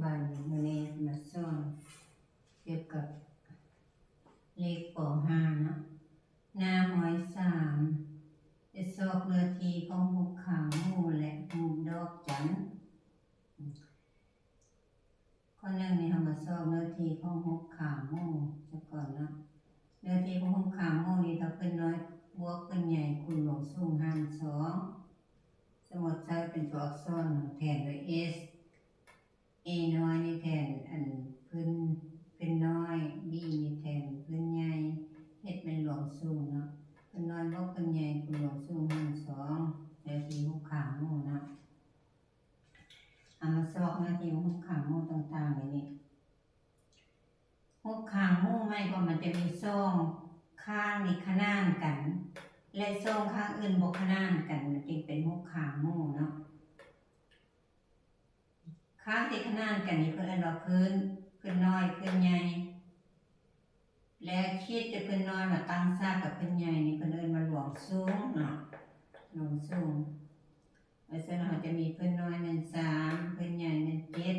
ບາຍດີ ມື້ນີ້ມາສອນກ່ຽວກັບເລກ ປໍຫ້າເນາະ ໜ້າຮ້ອຍສາມ ຈະຊອກເນື້ອທີ່ຂອງຮູບຄາງໝູ ແລະ ຮູບດອກຈັນ. ຂໍ້ໜຶ່ງນີ້ ເຮົາມາຊອກເນື້ອທີ່ຂອງຮູບຄາງໝູຊະກ່ອນເນາະ. ເນື້ອທີ່ຂອງຮູບຄາງໝູນີ້ ຖ້າພື້ນນ້ອຍບວກພື້ນໃຫຍ່ຄູນລວງສູງຫານສອງ. ສົມມຸດໃຊ້ເປັນຕົວອັກສອນ ແທນດ້ວຍ S, A ນ້ອຍນີ້ແທນອັນພື້ນ, ພື້ນນ້ອຍ, B ນີ້ແທນພື້ນໃຫຍ່, H ແມ່ນລວງສູງເນາະ. ພື້ນນ້ອຍບວກພື້ນໃຫຍ່ຄູນລວງສູງຫານສອງ ເນື້ອທີ່ຮູບຄາງໝູເນາະ. ເຮົາມາຊອກເນື້ອທີ່ຮູບຄາງໝູຕ່າງໆ ນີ້. ຮູບຄາງໝູໝາຍຄວາມວ່າມັນຈະມີສອງຂ້າງນີ້ຂະໜານກັນ ແລະ ສອງຂ້າງອື່ນບໍ່ຂະໜານກັນ ມັນຈຶ່ງເປັນຮູບຄາງໝູເນາະ. ຂ້າງທີ່ຂະໜານກັນນີ້ເພິ່ນເອີ້ນວ່າພື້ນ, ພື້ນນ້ອຍ, ພື້ນໃຫຍ່ ແລະ ຂີດຈາກພື້ນນ້ອຍມາຕັ້ງສາກກັບພື້ນໃຫຍ່ນີ້ ເພິ່ນເອີ້ນວ່າລວງສູງເນາະ, ລວງສູງ. ເພາະສະນັ້ນເຮົາຈະມີພື້ນນ້ອຍແມ່ນສາມ, ພື້ນໃຫຍ່ແມ່ນເຈັດ,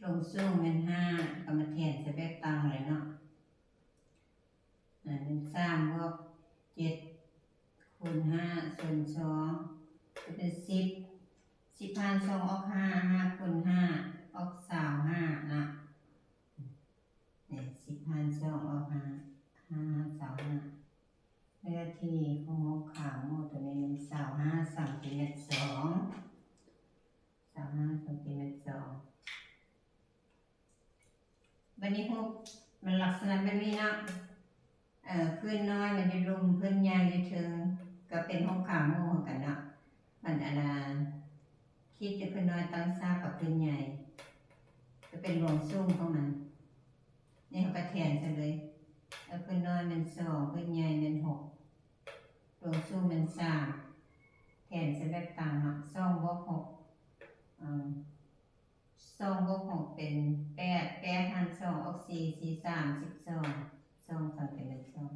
ລວງສູງແມ່ນຫ້າ ກໍມາແທນໃສ່ແບບຕ່າງເລີຍເນາະ. ອາ ແມ່ນສາມບວກເຈັດຄູນຫ້າສ່ວນສອງ ກໍເປັນສິບ, ສິບຫານສອງອອກຫ້າ, ຫ້າຄູນຫ້າອອກຊາວຫ້າເນາະ. ນີ້ ສິບຫານສອງອອກຫ້າ, ຫ້າຫານຊາວຫ້າ. ເນື້ອທີ່ຂອງຮູບຄາງໝູຕົວນີ້ແມ່ນຊາວຫ້າຊັງຕີແມັດສອງ, ຊາວຫ້າຊັງຕີແມັດສອງ. ບັດນີ້ຮູບມັນລັກສະນະແບບນີ້ເນາະ. ເອີ ພື້ນນ້ອຍມັນຢູ່ລຸ່ມ, ພື້ນໃຫຍ່ຢູ່ເທິງ, ກໍເປັນຮູບຄາງໝູຄືກັນເນາະ. ມັນອັນນ່າ ຂີດຈາກພື້ນນ້ອຍຕັ້ງສາກກັບພື້ນໃຫຍ່ ກໍເປັນລວງສູງຂອງມັນ. ນີ້ເຮົາກໍແທນໃສ່ເລີຍ. ເອີ ພື້ນນ້ອຍແມ່ນສອງ, ພື້ນໃຫຍ່ແມ່ນຫົກ, ລວງສູງແມ່ນສາມ. ແທນໃສ່ແບບຕ່າງເນາະ. ສອງບວກຫົກ ເອີ ສອງບວກຫົກເປັນແປດ, ແປດຫານສອງອອກສີ່, ສີ່ສາມສິບສອງ, ສອງຊັງຕີແມັດສອງ.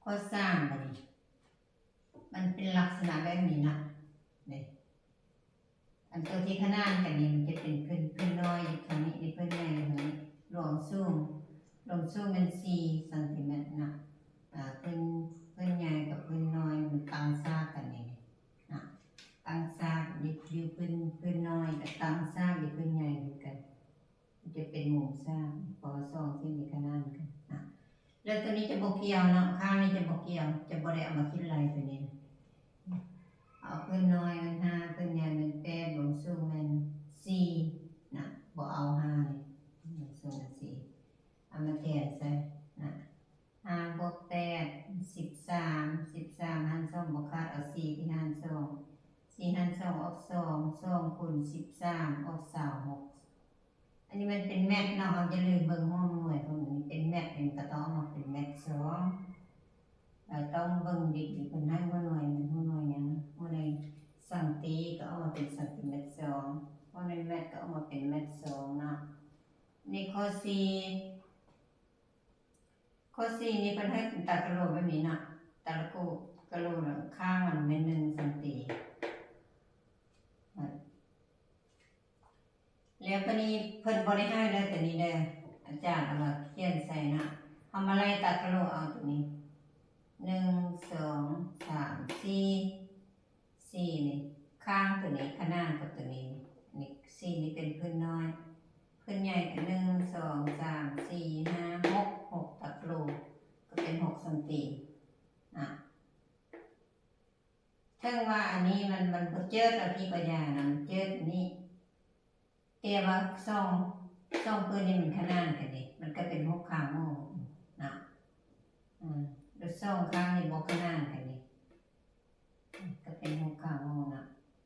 ຂໍ້ສາມ ບັດນີ້ ມັນເປັນລັກສະນະແບບນີ້ເນາະ. ນີ້ ອັນຕົວທີ່ຂະໜານກັນນີ້ ມັນຈະເປັນພື້ນ, ພື້ນນ້ອຍຢູ່ທາງນີ້, ນີ້ພື້ນໃຫຍ່ຢູ່ທາງນີ້. ລວງສູງ, ລວງສູງແມ່ນສີ່ຊັງຕີແມັດເນາະ. ອາ ພື້ນ, ພື້ນໃຫຍ່ກັບພື້ນນ້ອຍມັນຕັ້ງສາກກັນນີ້ເນາະ, ຕັ້ງສາກຢູ່, ຢູ່ພື້ນ, ພື້ນນ້ອຍກໍຕັ້ງສາກຢູ່ພື້ນໃຫຍ່ຄືກັນ. ຈະເປັນມຸມສາມ ເພາະວ່າສອງເສັ້ນນີ້ຂະໜານກັນນະ. ແລ້ວຕົວນີ້ຈະບໍ່ກ່ຽວເນາະ, ຂ້າງນີ້ຈະບໍ່ກ່ຽວ, ຈະບໍ່ໄດ້ເອົາມາຄິດໄລ່ຕົວນີ້. ເອົາພື້ນນ້ອຍແມ່ນຫ້າ, ພື້ນໃຫຍ່ແມ່ນແປດ, ລວງສູງແມ່ນສີ່ນະ, ບໍ່ເອົາຫ້ານີ້, ລວງສູງແມ່ນສີ່ ເອົາມາແທນໃສ່ນະ. ຫ້າບວກແປດ ສິບສາມ, ສິບສາມຫານສອງບໍ່ຂາດ ເອົາສີ່ໄປຫານສອງ, ສີ່ຫານສອງອອກສອງ, ສອງຄູນສິບສາມອອກຊາວຫົກ. ອັນນີ້ມັນເປັນແມັດເນາະ, ເຮົາຢ່າລືມເບິ່ງຫົວໜ່ວຍຂອງມັນ. ເປັນແມັດນີ້ມັນກໍຕ້ອງເອົາມາເປັນແມັດສອງ. ເອີ ຕ້ອງເບິ່ງດີໆ ເພິ່ນໃຫ້ຫົວໜ່ວຍແມ່ນຫົວໜ່ວຍຫຍັງ, ຫົວໜ່ວຍຊັງຕີກໍເອົາມາເປັນຊັງຕີແມັດສອງ, ຫົວໜ່ວຍແມັດກໍເອົາມາເປັນແມັດສອງເນາະ. ນີ້ຂໍ້ສີ່ ຂໍ້ສີ່ນີ້ເພິ່ນໃຫ້ເປັນຕາກະໂຫຼແບບນີ້ເນາະ, ຕາກະໂຫຼ ກະໂຫຼ ຂ້າງມັນແມ່ນໜຶ່ງຊັງຕີ. ແລ້ວບາດນີ້ເພິ່ນບໍ່ໄດ້ໃຫ້ເດີ ຕົວນີ້ເດີ, ອາຈານເອົາມາຂຽນໃສ່ເນາະ. ເຮົາມາໄລ່ຕາກະໂຫຼເອົາຕົວນີ້ ໜຶ່ງ ສອງ ສາມ ສີ່ ສີ່ນີ້ ຂ້າງຕົວນີ້ຂະໜານກັບຕົວນີ້. ນີ້ ສີ່ນີ້ເປັນພື້ນນ້ອຍ, ພື້ນໃຫຍ່ກໍໜຶ່ງ ສອງ ສາມ ສີ່ ຫ້າ ຫົກ ຫົກຕາກະໂຫຼ ກໍເປັນຫົກຊັງຕີນະ. ເຖິງວ່າອັນນີ້ມັນ ມັນບໍ່ເຈີດ ອະພິກະຍານະ ມັນເຈີດອັນນີ້ ແຕ່ວ່າສອງ ສອງພື້ນນີ້ມັນຂະໜານກັນເດ້ ມັນກໍເປັນຮູບຄາງໝູນະ. ອາ ແລ້ວສອງຂ້າງນີ້ບໍ່ຂະໜານກັນເດ້ ກໍເປັນຮູບຄາງໝູນະ.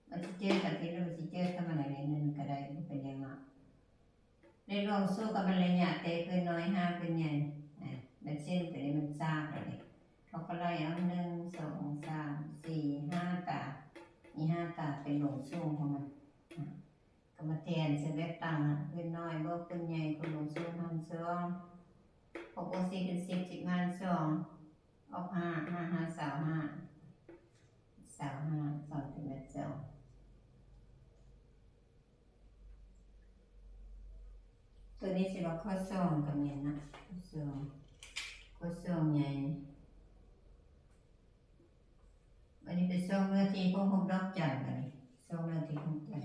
ມັນຊິເຈີກັນທີ່ ຫຼືຊິເຈີກັນມາໃນໜຶ່ງກໍໄດ້ ບໍ່ເປັນຫຍັງເນາະ. ໃນລວງສູງກໍມັນໄລຍະແຕ່ພື້ນນ້ອຍຫາພື້ນໃຫຍ່ ອາ ແມ່ນເສັ້ນຕົວນີ້ມັນສາກແລ້ວເດ້ ເຮົາກໍໄລ່ເອົາ ໜຶ່ງ ສອງ ສາມ ສີ່ ຫ້າຕາ ມີຫ້າຕາເປັນລວງສູງຂອງມັນ ອາ ກໍມາແທນໃສ່ແບບຕ່າງ ນະ ພື້ນນ້ອຍບວກພື້ນໃຫຍ່ ຄູນລວງສູງຫານສອງ ຫົກບວກສີ່ເປັນສິບ ສິບຫານສອງ ອອກຫ້າ ຫ້າຫ້າຊາວຫ້າ ຊາວຫ້າຊັງຕີແມັດສອງ. ໂຕນີ້ຊິວ່າຂໍ້ສອງກໍແມ່ນນະ, ຂໍ້ສອງ, ຂໍ້ສອງໃຫຍ່. ບັດນີ້ໄປຊອກເນື້ອທີ່ຂອງຮູບດອກຈັນ, ບັດນີ້ຊອກເນື້ອທີ່ຂອງຈັນ.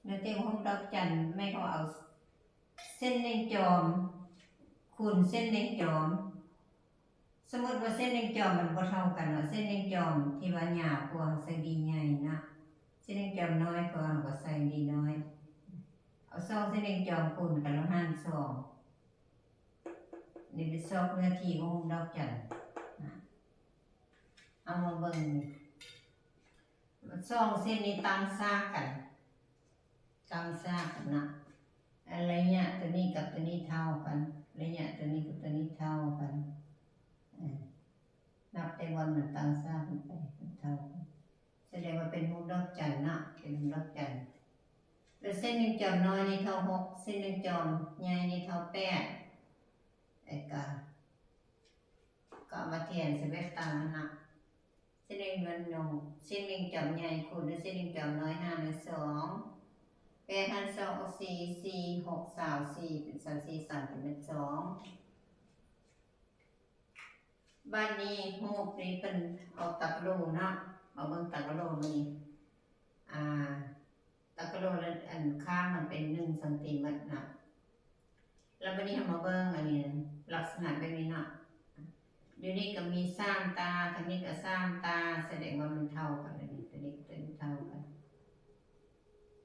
ເນື້ອທີ່ຂອງຮູບດອກຈັນ ແມ່ນເຂົາເອົາເສັ້ນເລັງຈອມຄູນເສັ້ນເລັງຈອມ. ສົມມຸດວ່າເສັ້ນເລັງຈອມມັນບໍ່ເທົ່າກັນເນາະ, ເສັ້ນເລັງຈອມທີ່ວ່າຍາວກວ່າ ເຮົາໃສ່ B ໃຫຍ່ເນາະ, ເສັ້ນເລັງຈອມນ້ອຍກວ່າ ເຮົາກໍໃສ່ B ນ້ອຍ. ເອົາສອງເສັ້ນເລັງຈອມຄູນກັນ ແລ້ວຫານສອງ. ນີ້ເປັນຊອກເນື້ອທີ່ຂອງຮູບດອກຈັນ. ເຮົາມາເບິ່ງ ສອງເສັ້ນນີ້ຕັ້ງສາກກັນ, ຕັ້ງສາກກັນເນາະ. ໄລຍະຕົວນີ້ກັບຕົວນີ້ເທົ່າກັນ, ໄລຍະຕົວນີ້ກັບຕົວນີ້ເທົ່າກັນ. ເອີ ນັບແຕ່ວ່າມັນຕັ້ງສາກກັນໄປ ມັນເທົ່າກັນ, ສະແດງວ່າເປັນຮູບດອກຈັນເນາະ, ເປັນຮູບດອກຈັນ. ແລ້ວເສັ້ນເລັງຈອມນ້ອຍນີ້ເທົ່າຫົກ, ເສັ້ນເລັງຈອມໃຫຍ່ນີ້ເທົ່າແປດ. ແລ້ວກໍ ກໍເອົາມາແທນໃສ່ແບບຕາມນັ້ນນະ. ເສັ້ນເລັງ ເສັ້ນເລັງຈອມໃຫຍ່ຄູນດ້ວຍເສັ້ນເລັງຈອມນ້ອຍຫານດ້ວຍສອງ, ແປດຫານສອງອອກສີ່, ສີ່ຫົກຊາວສີ່ ເປັນຊາວສີ່ຊັງຕີແມັດສອງ. ບາດນີ້ຮູບນີ້ເພິ່ນເອົາຕາກະໂຫຼເນາະ, ມາເບິ່ງຕາກະໂຫຼນີ້. ອ່າ ຕາກະໂຫຼ ອັນ ຂ້າງມັນເປັນໜຶ່ງຊັງຕີແມັດເນາະ. ແລ້ວບາດນີ້ເຮົາມາເບິ່ງອັນນີ້ ລັກສະນະແບບນີ້ເນາະ. ຢູ່ນີ້ກໍມີສາມຕາ, ທາງນີ້ກໍສາມຕາ, ສະແດງວ່າມັນເທົ່າກັນ, ອັນນີ້ ຕົວນີ້ ຕົວນີ້ເທົ່າກັນ.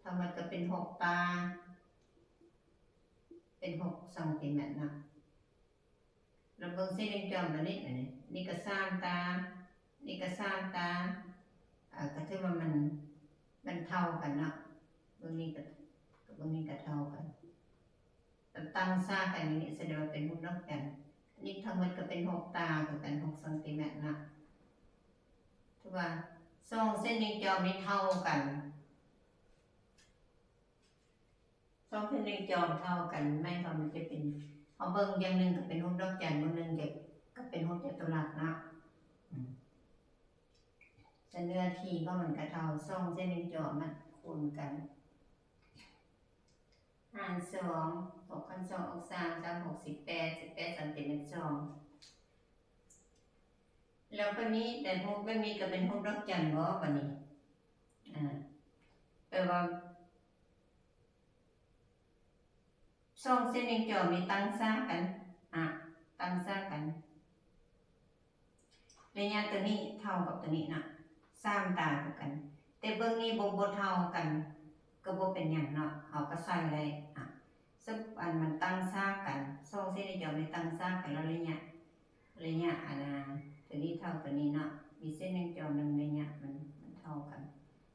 ທັງໝົດກໍເປັນຫົກຕາ, ເປັນຫົກຊັງຕີແມັດເນາະ. ລະເບິ່ງເສັ້ນວຽງຈອມອັນນີ້, ອັນນີ້ກໍສາມຕາ, ນີ້ກໍສາມຕາ, ກໍຖືວ່າມັນ, ມັນເທົ່າກັນເນາະ. ເບິ່ງນີ້ກໍ, ເບິ່ງນີ້ກໍເທົ່າກັນ. ຕັ້ງສາກກັນຢູ່ນີ້ ສະແດງວ່າເປັນຮູບດອກຈັນ. ອັນນີ້ທັງໝົດກໍເປັນຫົກຕາຄືກັນ, ຫົກຊັງຕີແມັດເນາະ. ຖືວ່າສອງເສັ້ນວຽງຈອມນີ້ເທົ່າກັນ. ສອງເສັ້ນວຽງຈອມເທົ່າກັນ, ໝາຍຄວາມວ່າມັນຈະເປັນ, ເຮົາເບິ່ງຢ່າງໜຶ່ງກໍເປັນຮູບດອກຈັນ, ເບິ່ງໜຶ່ງກໍ, ກໍເປັນຮູບຈະຕຸລັດເນາະ. ອືມ ແລະ ເນື້ອທີ່ຂອງມັນກໍເທົ່າ ສອງເສັ້ນວຽງຈອມນະ ຄູນກັນ ຫານສອງ, ຫົກຫານສອງອອກສາມ, ສາມຫົກສິບແປດ, ສິບແປດຊັງຕີແມັດສອງ. ແລ້ວບາດນີ້ ແຕ່ຮູບແບບນີ້ກໍເປັນຮູບດອກຈັນບໍ? ບາດນີ້ ອາ ແປວ່າ ສອງເສັ້ນວຽງຈອມນີ້ຕັ້ງສາກກັນ, ອາ ຕັ້ງສາກກັນ. ໄລຍະຕົວນີ້ເທົ່າກັບຕົວນີ້ນະ, ສາມຕາຄືກັນ. ແຕ່ເບິ່ງນີ້ບໍ່, ບໍ່ເທົ່າກັນ, ກໍບໍ່ເປັນຫຍັງເນາະ, ເຮົາກໍໃສ່ໄດ້. ອາ ສະ ອັນມັນຕັ້ງສາກກັນ, ສອງເສັ້ນວຽງຈອມນີ້ຕັ້ງສາກກັນ, ແລ້ວໄລຍະ, ໄລຍະ ອັນ ຕົວນີ້ເທົ່າຕົວນີ້ເນາະ, ມີເສັ້ນວຽງຈອມໜຶ່ງໄລຍະມັນ, ມັນເທົ່າກັນ.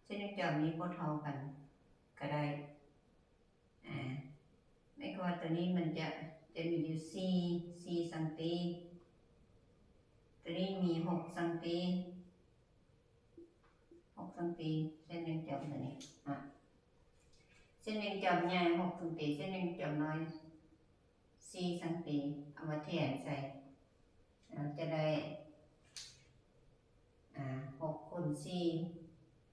ເສັ້ນວຽງຈອມນີ້ບໍ່ເທົ່າກັນກໍໄດ້. ອາ ໝາຍຄວາມວ່າຕົວນີ້ມັນຈະ, ຈະມີຢູ່ສີ່, ສີ່ຊັງຕີ, ຕົວນີ້ມີຫົກຊັງຕີ, ຫົກຊັງຕີ, ເສັ້ນວຽງຈອມຕົວນີ້. ອາ ເສັ້ນວຽງຈອມໃຫຍ່ຫົກຊັງຕີ, ເສັ້ນວຽງຈອມນ້ອຍສີ່ຊັງຕີ, ເອົາມາແທນໃສ່ ເຮົາຈະໄດ້ ອາ ຫົກຄູນສີ່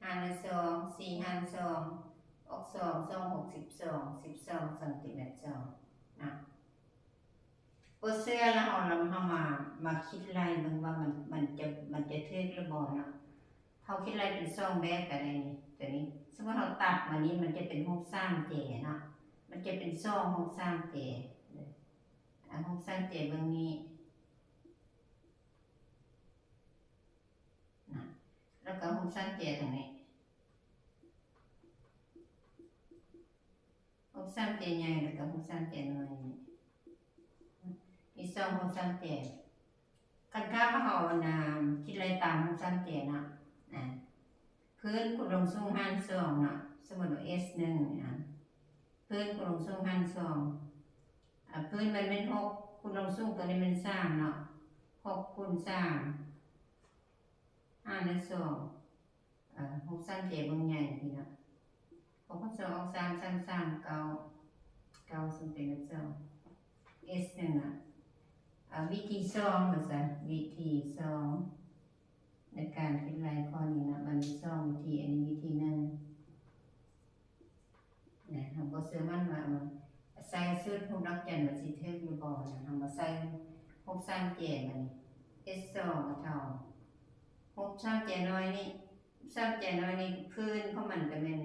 ຫານດ້ວຍສອງ, ສີ່ຫານສອງອອກສອງ, ສອງຫົກສິບສອງ, ສິບສອງຊັງຕີແມັດສອງນະ. ບໍ່ເຊື່ອລະເຮົາ, ລະເຮົາມາ, ມາຄິດໄລ່ເບິ່ງວ່າມັນ, ມັນຈະ, ມັນຈະຖືກຫຼືບໍ່ເນາະ. ເຮົາຄິດໄລ່ເປັນສອງແບບກໍໄດ້ນີ້, ຕົວນີ້ ສົມມຸດເຮົາຕັດມານີ້ ມັນຈະເປັນຮູບສາມແຈເນາະ, ມັນຈະເປັນສອງຮູບສາມແຈ. ອາ ຮູບສາມແຈເບິ່ງນີ້ນະ, ແລ້ວກໍຮູບສາມແຈຕົງນີ້. ຮູບສາມແຈໃຫຍ່ ແລ້ວກໍຮູບສາມແຈນ້ອຍ, ມີສອງຮູບສາມແຈ. ຄັນຖ້າວ່າເຮົາ ອັນນ່າ ຄິດໄລ່ຕາມຮູບສາມແຈເນາະ, ອາ ພື້ນຄູນລວງສູງຫານສອງເນາະ, ສົມມຸດວ່າ S ໜຶ່ງນີ້ນະ, ພື້ນຄູນລວງສູງຫານສອງ, ອາ ພື້ນມັນແມ່ນຫົກ, ຄູນລວງສູງຕົວນີ້ແມ່ນສາມເນາະ, ຫົກຄູນສາມ ຫານດ້ວຍສອງ. ອາ ຮູບສາມແຈເບິ່ງໃຫຍ່ນີ້ເນາະ, ຫົກຄູນສອງອອກສາມ, ສາມສາມເກົ້າ, ເກົ້າເປັນສອງ, S ໜຶ່ງນະ. ອາ ວິທີສອງວ່າຊັ້ນ, ວິທີສອງ ໃນການຄິດໄລ່ຂໍ້ນີ້ນະ ມັນມີສອງວິທີ, ອັນນີ້ວິທີໜຶ່ງນະ. ເຮົາບໍ່ເຊື່ອໝັ້ນວ່າມັນໃສ່ສູດຮູບດອກຈັນມັນຊິຖືກຫຼືບໍ່ນະ. ເຮົາມາໃສ່ຮູບສາມແຈມັນນີ້ ເອັສສອງ ເທົ່າ ຮູບສາມແຈນ້ອຍນີ້, ສາມແຈນ້ອຍນີ້ ພື້ນຂອງມັນກໍແມ່ນ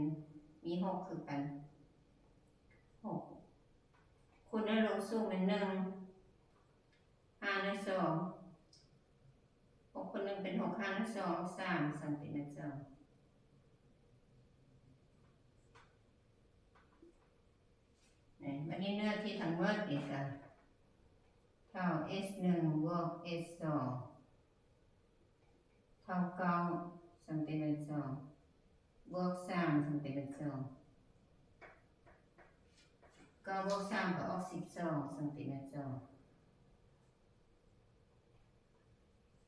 ມີຫົກຄືກັນ, ຫົກ ຄູນດ້ວຍລວງສູງແມ່ນໜຶ່ງ ຫານດ້ວຍສອງ, ຫົກຄູນໜຶ່ງເປັນຫົກ ຫານດ້ວຍສອງ ສາມເຊັງຕີແມັດສອງ. ນີ້ ບັດນີ້ເນື້ອທີ່ທັງໝົດນີ້ກະເທົ່າ ເອັສໜຶ່ງ ບວກ ເອັສສອງ ເທົ່າ ເກົ້າເຊັງຕີແມັດສອງ ບວກ ສາມເຊັງຕີແມັດສອງ. ເກົ້າບວກສາມກໍອອກ ສິບສອງເຊັງຕີແມັດສອງ.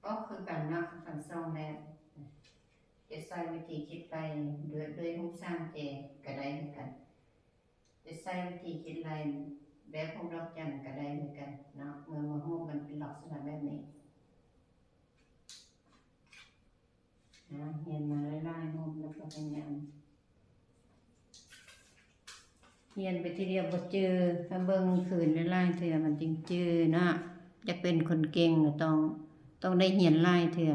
ອອກຄືກັນເນາະ ທັງສອງແບບ. ຈະໃຊ້ວິທີຄິດໄລ່ດ້ວຍ ດ້ວຍຮູບສາມແຈກໍໄດ້ຄືກັນ, ຈະໃຊ້ວິທີຄິດໄລ່ແບບຮູບດອກຈັນກໍໄດ້ຄືກັນເນາະ. ເມື່ອ ເມື່ອຮູບມັນເປັນລັກສະນະແບບນີ້. ອ່າ ຮຽນມາຫຼາຍໆຮູບແລ້ວກໍພະຍາຍາມ ຮຽນໄປທີດຽວບໍ່ຈື່, ຖ້າເບິ່ງຄືນຫຼາຍໆເທື່ອມັນຈຶ່ງຈື່ເນາະ. ຢາກເປັນຄົນເກັ່ງກໍຕ້ອງ ຕ້ອງໄດ້ຮຽນຫຼາຍເທື່ອ.